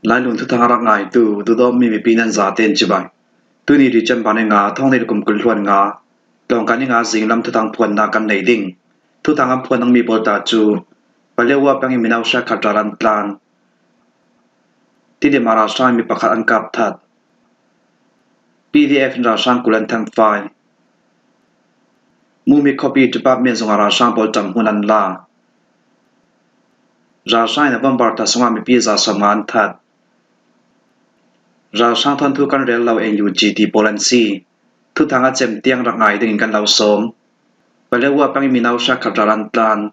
Lailung thuthang a rak ngaitu duhdawmmi mipi nan zatein cibai. Tuni December ni nga thawng kum 20 hluan nga tlawngka ni nga zinglam thuthang phuannak kan nei ding. Thuthang an phuan dingmi pawl ta cu Palewa peng i mino hriakhat ral an tlan. Tidim ah ralhrang mi pakhat an kap that. PDF in ralhrang 20 an thenfai. Mumi khuapi department zungah ralhrang pawl ṭam hmun an la. Ralhrang in November thla sungah mipi 150 an that. Ralhrang thawnthu kan rel lo NUG ti pawl an si. Thuthang a cem tiang rak ngai dingin kan lo sawm. Palewa peng i mino hriakhat ral an tlan.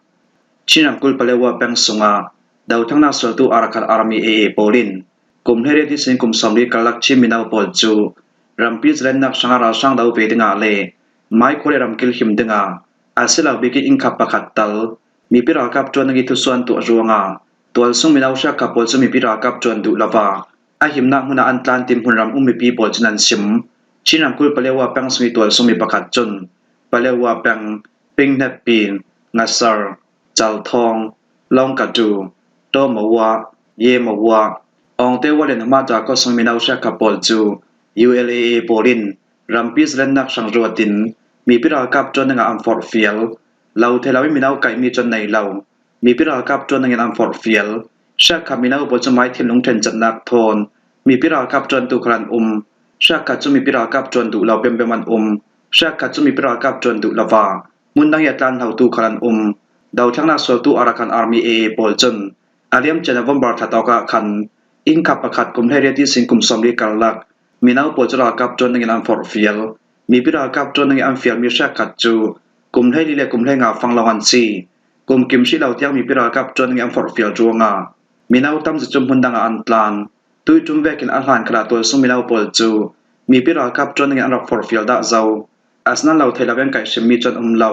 Chin ramkulh Palewa peng sungah dothangnak sualtu Arakan Army AA pawl in kum 18 sin kum 40 karlak Chin mino pawl cu rampi zalennak hrangah ralhrang do ve dingah le Mai khua le ramkil him dingah asilo bik in innkhap pakhat tal mipi ralkap ṭuan ding i thusuan tuah ruangah tualsung mino hriakha pawl cu mipi ralkap ṭuan duh lova a himnak hmun ah an tlan ti hmunram um mipi pawl cun an sim. Chin ramkulh Palewa peng sung i tualsung mi pakhat cun Palewa peng Pingnetpin, Ngasar, Calthawng, Lawngkatu, Tawmawa, Yemawa, Awngtewa le Namata khua sung mino hriakha pawl cu ULAA pawl in Rampi zalennak hrang ruat in mipi ralkap ṭuan dingah an forhfial. Lo thei lo in mino kaihmi cu an nei lo. Mipi ralkap ṭuan dingin an forhfial. Hriakkha mino pawl cu mai thinlung ṭhencannak thawn mipi ralkap ṭuantu khal an um. Hriakkha cu mipi ralkap ṭuan duh lo pempem an um. Hriakkha cu mipi ralkap ṭuan duh lo va hmundang i a tlanhlotu khal an um. Dothlannak sualtu Arakan Army AA pawl cun a liamcia November thla tawk ah khan innka pakhat kum 18 sin kum 40 karlak Mino pawl cu ralkap ṭuan dingin an forhfial. Mipi ralkap ṭuan dingin an fialmi hriakkhat cu kum 14 le kum 15 fang lawng an si. Kum kim hrih lo tiang mipi ralkap ṭuan dingin an forhfial ruangah mino tampi cu hmundang ah an tlan. Tuiṭum vekin a hlan khat ah tualsung mino pawl cu mipi ralkap ṭuan dingin an rak forhfial dah zo. Asinain lo thei lo in kaihhrimmi cu an um lo.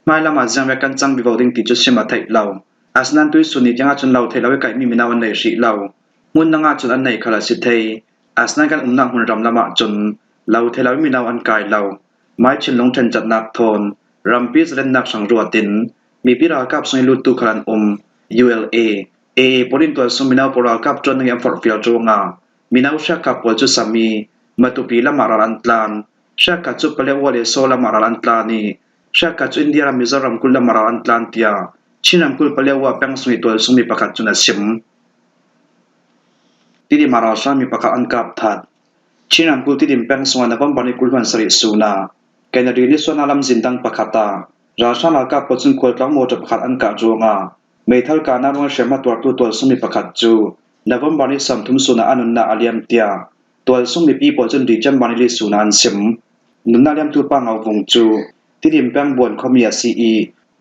Hmailam ah ziangvek kan cang vivo ding ti cu sim a theih lo. Asinain tuisun ni tiang ahcun lo thei lo i kaihmi mino an nei hrih lo. Hmundang ahcun an nei khal a si thei. Asinain kan umnak hmunram lam ahcun lo thei lo in mino an kai lo. Mai thinlung ṭhencatnak thawn rampi zalennak hrang ruat in mipi ralkap sung i luttu khal an um. ULA, AA pawl in tualsung mino pawl ralkap ṭuan ding i an forhfial ruangah mino hriakkap pawl cu Sami, Matupi lam ah ral an tlan. Hriakkap cu Paletwa le Saw lam ah ral an tlan i hriakkap cu India ram Mizoram ramkulh lam ah ral an tlan tiah Chin ramkulh Paletwa peng sung i tualsung mi pakhat cun a chim. Tidim ah ralhrang mi pakhat an kap that. Chin ramkulh Tidim peng sungah November ni 27 sun ah Kenedy Nisuana lamzin dang pakhat ah ralhrang ralkap pawl cun khualtlawng motor pakhat an kah ruangah meithal kahnak ruang hriamhma tuartu tualsung mi pakhat cu November ni 30 sun ah a nunnak a liam tiah tualsung mipi pawl cun December ni li sun ah an chim. Nunnak liamtu Pa Ngau Vung cu Tidim peng Buan khuami a si i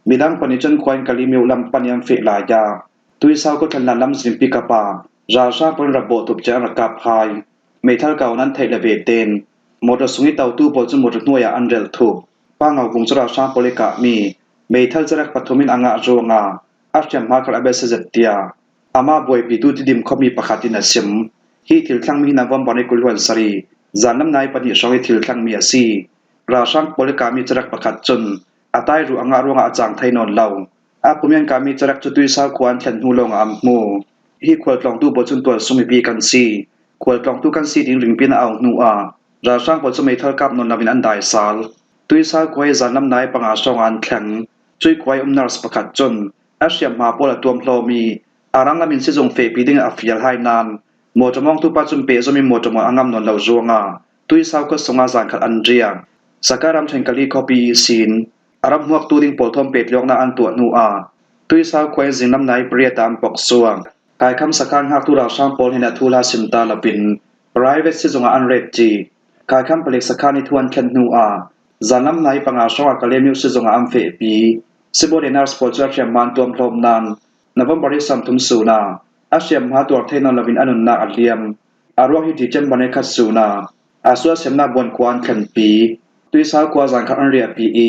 midang pahnih cun khua in Kalimyo lam pan i an feh lai ah Tuisau khuathlannak lamzingpi kap ah ralhrang pawl in rak bawhtup cu an rak kap hai. Meithal kau in an theih le ve ten. Motor sung i totu pawl cu motor hnuai ah an relh thup. Pangau vung cu ralhrang pawl i kahmi meithal carek pathum in a ngah ruangah a hriamhma khal a bel sazet tiah amah buaipitu Tidim khuami pakhat in a chim. Hi thil thlangmi hi November ni 27 zanlam nai pahnih hrawng i thil thlangmi a si. Ralhrang pawl i kahmi carek pakhat cun a tai ruh a ngah ruangah a cang thai nawn lo. A kum in kami carek cu Tuisau khua an thlen hnu lawngah an hmu. Hi khualtlawngtu pawl cun tualsung mipi kan si. Khualtlawngtu kan si ding ringpi na au hnu ah ralhrang pawl cu meithal kap nawn loin an dai sal. Tuisau khua hi zanlam nai panga hrawng ah an thleng. Cui khua i um nurse pakhat cun a hriamhma pawl a tuam hlawm i a ranglam in sizung fehpi ding a fial hai nain mawṭaw mawngtu pa cun pehzom in mawṭaw maw a ngam nawn lo ruangah Tuisau khua sungah zankhat an riak. Saka ramṭhen Kali khuapi i sin A ram hmuaktu ding pawl thawm petliawknak an tuah hnu ah Tuisau khua in zinglam nai pariat ah an pok suak. Kaikham sakhan hngaktu ralhrang pawl hin a thu hla sim ta lopin private sizung ah an ret chih. Kaikham palik sakhan i thu an thlen hnu ah zanlam nai panga hrawng ah Kalaymyo sizung ah an fehpi. Sibawi le nurse pawl cu a hriamhma an tuam hlawm nain November ni 30 sun ah a hriamhma tuar thei nawn loin a nunnak a liam. A ruak hi December ni khat sun ah A sualsemnak buankhua an thlenpi. Tuisau khua zan khat an riahpi i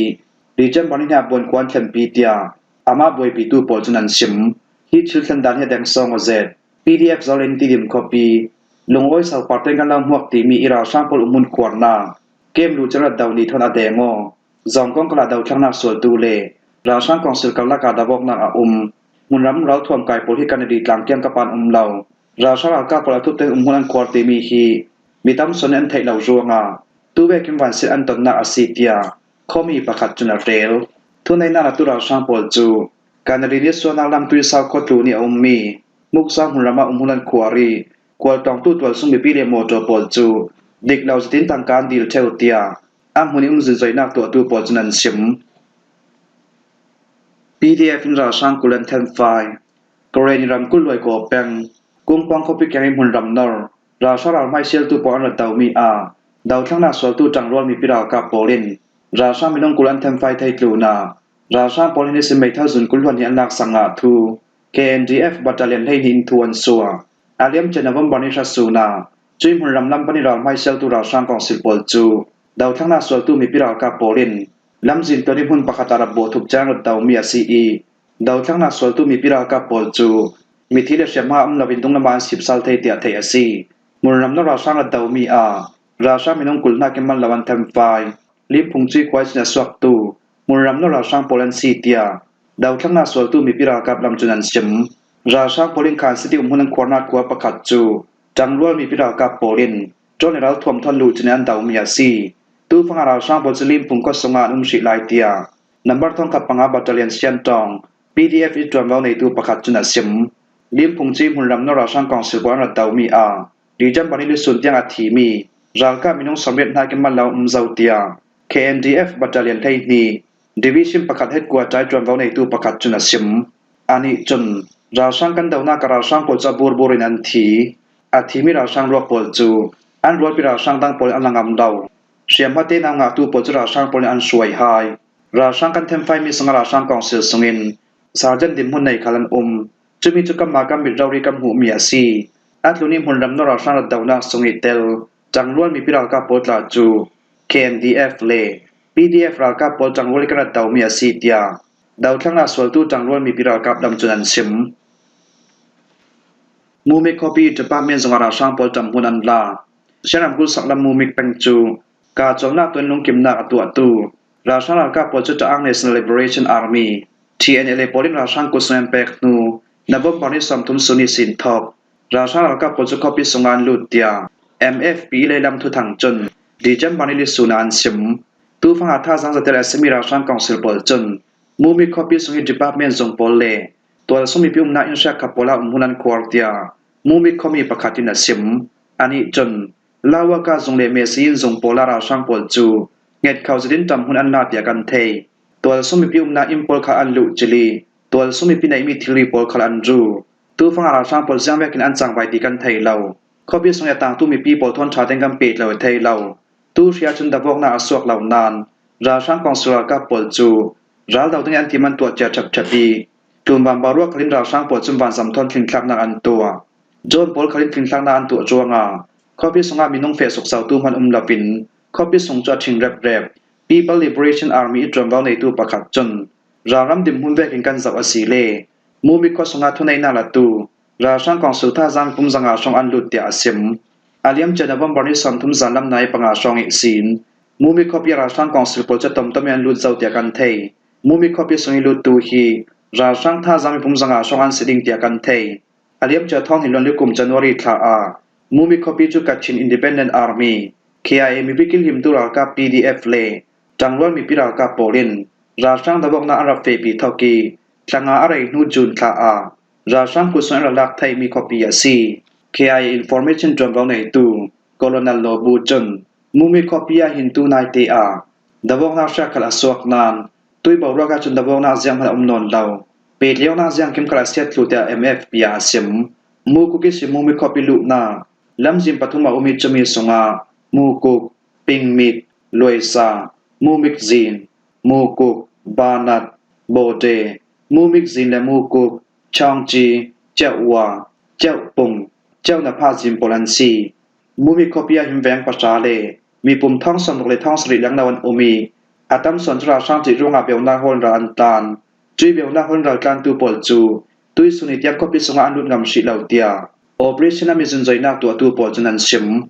December ni hnih buankhua an thlenpi tiah amah buaipitu pawl cun an chim. Hi thil thlen dan hi a dengsawng a zet. PDF Zolin Tidim khuapi lungawi sopar ten kan lo hmuak timi i ralhrang pawl umhmun khuarnak kem lu cu rat do nih thon a deng aw. Zawng kong kala dothlangnak sualtu le ralhrang kongsil karlak ah dawawknak a um. Hmunram ralthuam kai pawl hi kan i tlang kiang kapan um lo. Ralhrang ralkap pawl a thup tein umhmun an khuar timi hi mi tam sawn nih an theih lo ruangah tuvek in vansit an tonnak a si tiah khuami pakhat cun a rel. Thuneinak latu ralhrang pawl cu Kanari nih sualnak lam tuisau khuatlu nih a ummi Muksa hmunram ah umhmun an khuar i khualtlawngtu tualsung mipi le mawṭaw pawl cu dik lo zetin tangka an dil ṭheo tiah a hmun i umzinzoihnak tuahtu pawl cun an chim. PDF in ralhrang kul an thenfai. Karenni ramkulh Luaikaw peng, Kungpang khuapi keng i hmunram nor, ralhrang ralhmai sialtu pawl an rat domi ah dothlangnak sualtu ṭangrual mipi ralkap pawl in ralhrang minung 20 an thenfai theitlu na ralhrang pawl hin isin meithal zun 20 hluan hi an lak sang ah thu KNDF battalion 12 in thu an sua. A liamcia November ni hra sun ah cui hmunram lam pan i ralhmai sialtu ralhrang kongsil pawl cu dothlangnak sualtu mipi ralkap pawl in lamzin tuan i hmun pakhat ah rak bawh thup caan rat domi a si i Dothlannak sualtu mipi ralkap pawl cu mithi le hriamhma um loin dunglam ah an sipsal thei tiah theih a si. Hmunram na ralhrang a domi ah ralhrang minung 20 nakin man lo an thenfai. Limphung cui khuai sin a suaktu hmunram na ralhrang pawl an si tiah dothlannak sualtu mipi ralkap lam cun an chim. Ralhrang pawl in khan city umhmun an khuarnak khua pakhat cu ṭangrual mipi ralkap pawl in ṭawn i ralthuam thon lu cun an domi a si. Tufang ah ralhrang pawl cu Limphung khua sung ah an um hrih lai tiah Number 5,000 battalion Siantawng PDF i ṭuanvo neitu pakhat cun a chim. Limphung ci hmunram na ralhrang council pawl an rat domi ah December ni sun tiang a thimi ralkap minung 80 hna ki man lo um zo tiah KNDF battalion 12 division pakhat headquarter i ṭuanvo neitu pakhat cun a chim. Anih cun ralhrang kan donak ah ralhrang pawl cu a burbur in an thi. A thimi ralhrang ruak pawl cu an rualpi ralhrang dang pawl an la ngam lo. Hriamhma tenau ngahtu pawl cu ralhrang pawl nih an hruai hai. Ralhrang kan thenfaimi sungah ralhrang council sungin sergeant dinhmun nei khal an um. Cumi cu kanmah kan mit rori kan hmuhmi a si. A tlun i hmunram na ralhrang rat donak sung i tel ṭangrual mipi ralkap pawl tla cu KNDF le PDF ralkap pawl ṭangrual i kan rat domi a si tiah dothlang ah sualtu ṭangrual mipi ralkap lam cun an chim. Mumik khuapi department zungah ralhrang pawl ṭamhmun an la. Shan ramkulh saklam Mumik peng cu kaa cawmnak tuan lungkimnak a tuahtu ralhrang ralkap pawl cu Ta'ang National Liberation Army TNLA pawl in ralhrang kutzung an pek hnu November ni 30 suni sin thawk ralhrang ralkap pawl cu khuapi sungah an lut tiah MFP lei lam thuthang cun December ni lisun ah an chim. Tufang ah thazaang zatel a simi ralhrang council pawl cun Mumik khuapi sung i department zung pawl le tualsung mipi umnak inn hriakkhat pawl ah umhmun an khuar tiah Mumik khuami pakhat in a chim. Anih cun Lawaka zung le Mesiin zung pawl ah ralhrang pawl cu ngetkho zet in ṭamhmun an la tiah kan theih. Tualsung mipi umnak inn pawl kha an luh cili. Tualsung mipi neihmi thilri pawl kha an ru. Tufang ah ralhrang pawl ziangvek in an cangvai ti kan thei lo. Khuapi sung i a tangtu mipi pawl thawn ṭha tein kan pet lo i thei lo. Tu hri ahcun davawknak a suak lo nain ralhrang kongsi ralkap pawl cu raldo ding in an tim an tuah cia ṭhepṭhep i tlunvan boruak khal in ralhrang pawl cun vanzam thawn thlingthlaknak an tuah. John pawl khal in thlingthlaknak an tuah ruangah khuapi sungah minung feh suksotu hmanh um loin khuapi sung cu a ṭhing reprep. People Liberation Army i ṭuanvo neitu pakhat cun ralram dimhmun vek in kan zoh a si le Mumi khua sungah thuneihnak latu ralhrang kongsul thazaang kum 500 hrawng an lut tiah a chim. A liamcia November ni 30 zanlam nai panga hrawng i sin Mumi khuapi ralhrang kongsul pawl cu tomtom in an lut zau tiah kan theih. Mumi khuapi sung i luttu hi ralhrang thazaang mipum 500 hrawng an si ding tiah kan theih. A liamcia thawng hi luan kum January thla ah Mumi khuapi cu Kachin Independent Army KIA mipi kilhimtu ralkap PDF le ṭangrual mipi ralkap pawl in ralhrang dawknak an rak fehpi thawk i thla nga a rei hnu June thla ah ralhrang kutzung an rak lak thaimi khuapi a si. KIA information ṭuanvo ngeitu Colonel Law Bu cun Mumi khuapi ah hin tu naite ah dawknak hrialkhal a suak nain tui boruak ahcun dawknak ziang hmanh a um nawn lo. Pet lionak ziang kim kal a siat thlu tiah MFP ah a sim. Mukuk i Simumi khuapi luhnak lamzin pathum a um i cumi sungah Mukuk, Pingmit, Luaisa, Mumikzin, Mukuk, Banat, Bawte, Mumikzin le Mukuk, Chawngci, Ceuhwa, Ceuhpung, Ceuhnaphazin pawl an si. Mumi khuapi ah hin veng pahra le mipum thong 60 le thong 70 lenglo an um i a tam sawn cu ralhrang ṭih ruangah beunak hawl ral an tlan. Cui beunak hawl ral tlantu pawl cu tuisun i tiang khuapi chungah an lut ngam hrih lo tiah operation a mizunzoihnak tuahtu pawl cun an chim.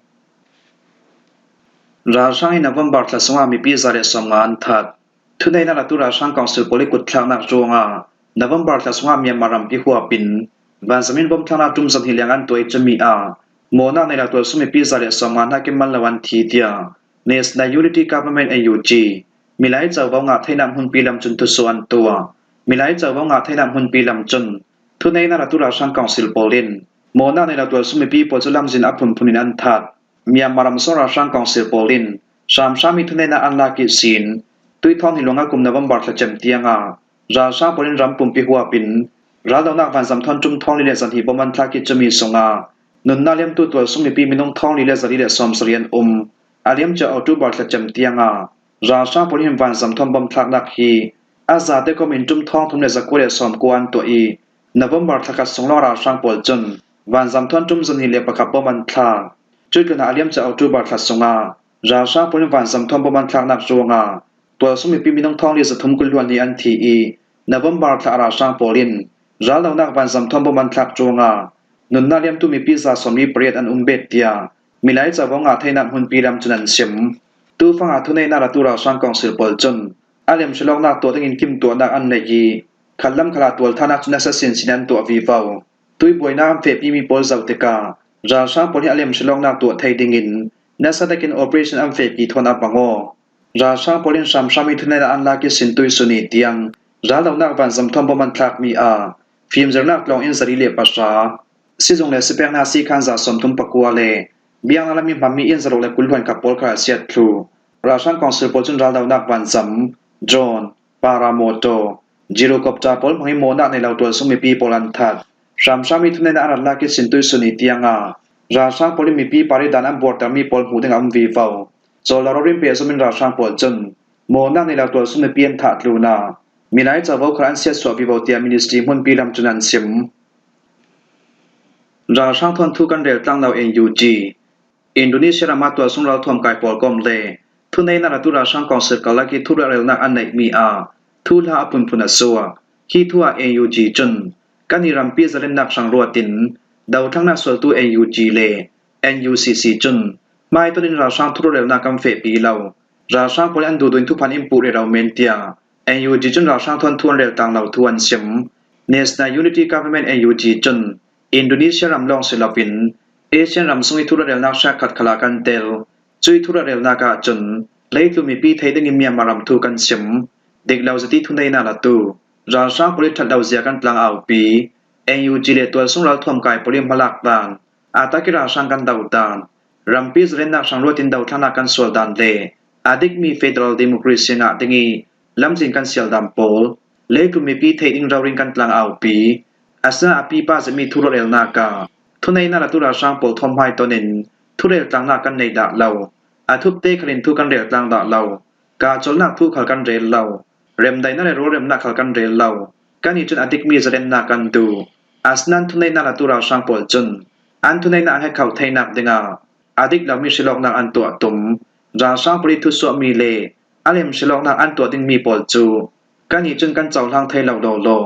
Ralhrang in November thla chungah mipi 150 an that. Thuneinak atu ralhrang council pawl i kutthlaknak ruangah November thla chungah Myanmar rampi huap in Vanzam in bomthlaknak tum 2 leng an tuah i cumi ah mawnak nei lo tualsung mipi 150 hna kim man lo an thi tiah National Unity Government NUG milai covo ngah theihnak hmunpi lam cun thusu an tuah. Milai covo ngah theihnak hmunpi lam cun thuneinak ratu ralhrang council pawl in mawnak nei lo tualsung mipi pawl cu lamzin a phunphun in an that. Myanmar ram sung ralhrang council pawl in hramhram i thuneinak an lak i sin tuithawng hi luang kum November thla cem tiang ah ralhrang pawl in ram pumpi huap in raldohnak vanzam thawn tum thong li le zan hi bom an thlak i cumi sungah nunnak liamtu tualsung mipi minung thong li le zali le 70 an um. A liamcia October thla cem tiang ah ralhrang pawl hin vanzam thawn bom thlaknak hi a zate kom in tum thong thum le zakua le 90 an tuah i November thla khat sung lawng ralhrang pawl cun vanzam thawn tum 21 bom an thlak. Cu tlun ah a liamcia October thla sungah ralhrang pawl in vanzam thawn bom an thlaknak ruangah tualsung mipi minung thong li 300 kul hluan nih an thi i November thla ralhrang pawl in raldohnak vanzam thawn bom an thlak ruangah nunnak liamtu mipi 48 an um bet tiah milai covo ngah theihnak hmunpi lam cun an chim. Tufang ah thuneinak ratu ralhrang council pawl cun a lem hrilawknak tuah dingin timhtuahnak an neih i khat lam khat ah tualthahnak cu nasa sinsin an tuah vivo. Tuibuainak an fehpimi pawl zoh tikah ralhrang pawl hi a lem hrilawknak tuah thei dingin nasa takin operation an fehpi thawn a bang aw. Ralhrang pawl in hramhram i thuneinak an lak i sin tuisuni tiang raldohnak vanzam thawng bom an thlakmi ah fimzirnak tlawng in 403, sizung le sipeknak siikhan 39 le biaknak lam i hmanmi inn 620 kap pawl kha a siat thlu. Ralhrang council pawl cun raldohnak vanzam, drone, paramotor, gyrocopter pawl hmang in mawhnak nei lo tualsung mipi pawl an that. Hramhram i thuneinak an rat lak i sin tuisuni tiang ah ralhrang pawl in mipi pari dan an buartermi pawl hmuh ding a um vivo. Cawllo rawrin pehzum in ralhrang pawl cun mawhnak nei lo tualsung mipi an thah tlun ah milai covo kha an siatsuah vivo tiah ministry hmunpi lam cun an chim. Ralhrang thawnthu kan rel tlang lo NUG. Indonesia ram ah tualsung ralthuam kai pawl kom le thuneinak atu ralhrang council karlak i thurelnak an neihmi ah thu hla a phunphun a chuak. Hi thu ah NUG cun kan i rampi zalennak hrang ruat in dothlannak sualtu NUG le NUCC cun hmaitonh in ralhrang thurelnak kan fehpi lo. Ralhrang pawl an duhduh in thuphan in puh rero men tiah NUG cun ralhrang thawnthu an rel tang lo thu an chim. National Unity Government NUG cun Indonesia ram lawng si loin ASEAN ram sung i thurelnak hriakkhat khala kan tel. Cui thurelnak ah cun leitlung mipi thei ding in Myanmar ram thu kan chim. Dik lo zati thuneinak la tu. Ralhrang pawl i that lo zia kan tlang aupi. NUG le tualsung ralthuam kai pawl i hmalak dan. Ataki ralhrang kan do dan. Rampi zalennak hrang ruat in dothlannak kan sual dan le a dikmi federal democracy ngah ding i lamzin kan sial dan pawl leitlung mipi thei ding rorin kan tlang aupi. Asinain a pipa zemi thurelnak ah thuneinak le tu ralhrang pawl thawmhmai ton in thurel tlangnak kan nei dah lo. A thupte khal in thu kan rel tlang dah lo. Kaa cawlnak thu khal kan rel lo. Remdaihnak le rawlremnak khal kan rel lo. Kannih cun a dikmi zalennak kan duh. Asinain thuneinak le tu ralhrang pawl cun an thuneinak he kho theinak dingah a dik lomi hrilawknak an tuah tum. Ralhrang pawl i thusuahmi le a lem hrilawknak an tuah dingmi pawl cu kannih cun kan cohlang thai lo lawlaw.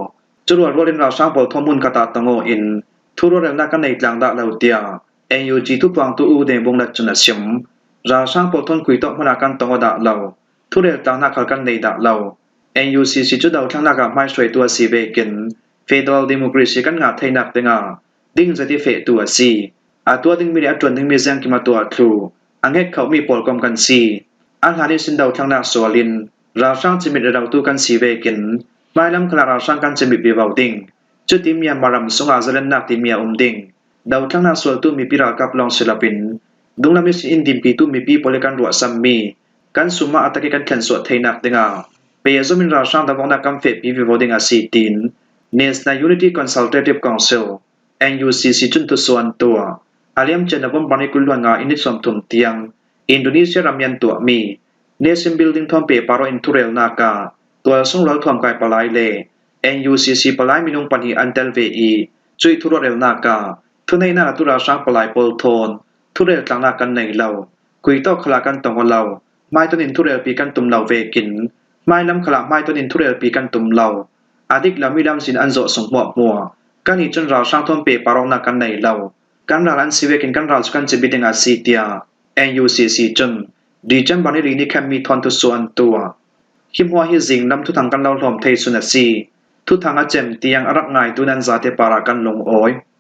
Cu rualrual in ralhrang pawl thawhmun ka ta tangaw in thurualrelnak kan nei tlang dah lo tiah NUG thupuangtu U Deng Bung Lat cun a chim. Ralhrang pawl thawn kui tawk hmanh ah kan tong dah lo. Thurel tlangnak khal kan nei dah lo. NUCC cu dothlannak ah hmaihruaitu a si vekin Federal Democracy kan ngah theinak dingah ding zat i fehtu a si. A tuah dingmi le a ṭuan dingmi zengkim a tuah thlu. A ngek khomi pawl kom kan si. A hlan i sin dothlannak sual in ralhrang cimit rotu kan si vekin hmailam khala ralhrang kan cimit vivo ding. Cuti Myanmar ram sungah zalennak timi a um ding. Dothlannak sualtu mipi ralkap lawng si loin dunglam i sin in dinpitu mipi pawl i kan ruahsammi kan sum ah a tak i kan thlensuah theinak dingah pehzum in ralhrang damawknak kan fehpi vivo ding a si tiin National Unity Consultative Council NUCC cun tusu an tuah. A liamcia November ni 25 in ni 30 tiang Indonesia ram i an tuahmi Nation Building thawngpe paro in thurelnak ah tualsung ralthuam kai palai le NUCC palai minung pahnih an tel ve i cuih thuruatrelnak ah thuneinak atu ralhrang palai pawl thawn thurel tlangnak kan nei lo. Kuitawk khala kan tong lo. Hmaiton in thurelpi kan tum lo vekin hmailam khala hmaiton in thurelpi kan tum lo. A dik lomi lamzin an zawh sung hmuahhmuah. Kan nih cun ralhrang thawn pe paroknak kan nei lo. Kan ral an si vekin kan ral cu kan cimit ding a si tiah NUCC cun December ni li ni khenmi thawnthu su an tuah. Hi hmuah hi zing lam thuthang kan lo hlawm thei sun a si. Thuthang a cem tiang a rak ngaitu nan zate par ah kan lungawi.